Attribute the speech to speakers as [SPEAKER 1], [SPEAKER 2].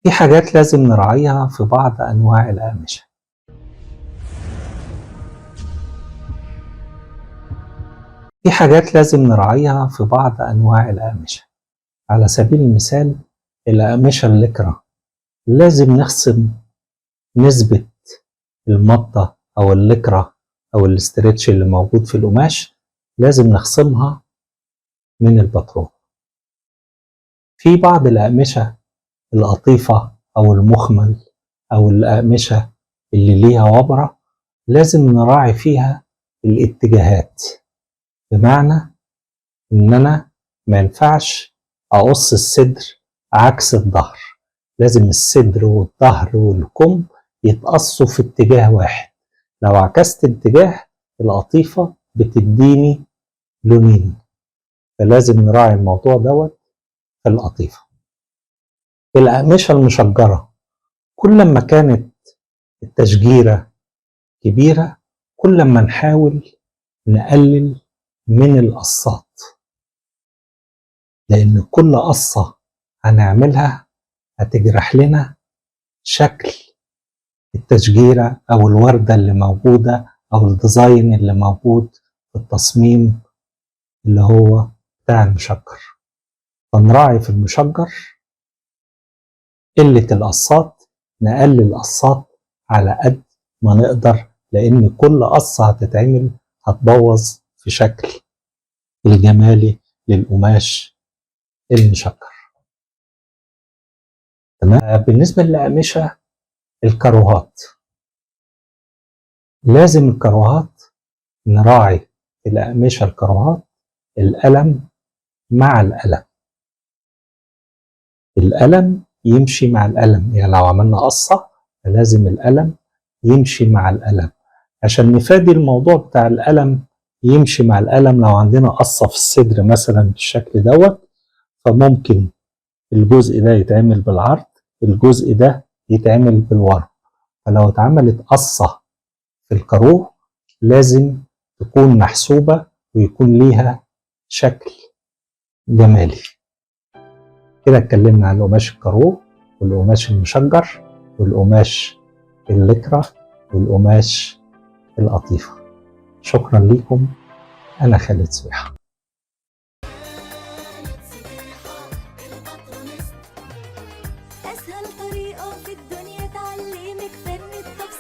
[SPEAKER 1] في حاجات لازم نراعيها في بعض أنواع الأقمشة. في حاجات لازم نراعيها في بعض أنواع الأقمشة. على سبيل المثال الأقمشة الليكرا لازم نخصم نسبة المطة أو الليكرا أو ال stretch اللي موجود في القماش، لازم نخصمها من الباترون. في بعض الأقمشة القطيفة أو المخمل أو الأقمشة اللي ليها وبرة لازم نراعي فيها الاتجاهات، بمعنى إن أنا ما ينفعش أقص الصدر عكس الظهر، لازم الصدر والظهر والكم يتقصوا في اتجاه واحد. لو عكست اتجاه القطيفة بتديني لونين، فلازم نراعي الموضوع دوت في القطيفة. الأقمشة المشجرة كل ما كانت التشجيرة كبيرة كل ما نحاول نقلل من القصات، لأن كل قصة هنعملها هتجرح لنا شكل التشجيرة أو الوردة اللي موجودة أو ال design اللي موجود في التصميم اللي هو بتاع المشجر. فنراعي في المشجر قلة القصات، نقلل القصات على قد ما نقدر، لأن كل قصة هتتعمل هتبوظ في شكل الجمالي للقماش المشجر. تمام. بالنسبة للأقمشة الكاروهات، لازم الكاروهات نراعي في الأقمشة الكاروهات القلم مع القلم، القلم يمشي مع القلم. يعني لو عملنا قصة فلازم القلم يمشي مع القلم عشان نفادي الموضوع بتاع القلم يمشي مع القلم. لو عندنا قصة في الصدر مثلا بالشكل دوت، فممكن الجزء ده يتعمل بالعرض، الجزء ده يتعمل بالورب. فلو اتعملت قصة في الكاروه لازم تكون محسوبة ويكون ليها شكل جمالي. كده اتكلمنا عن القماش الكاروه والقماش المشجر والقماش الليكرا والقماش القطيفة. شكرا لكم، أنا خالد صبيحة.
[SPEAKER 2] أسهل طريقة في الدنيا تعلمك فن التبسيط.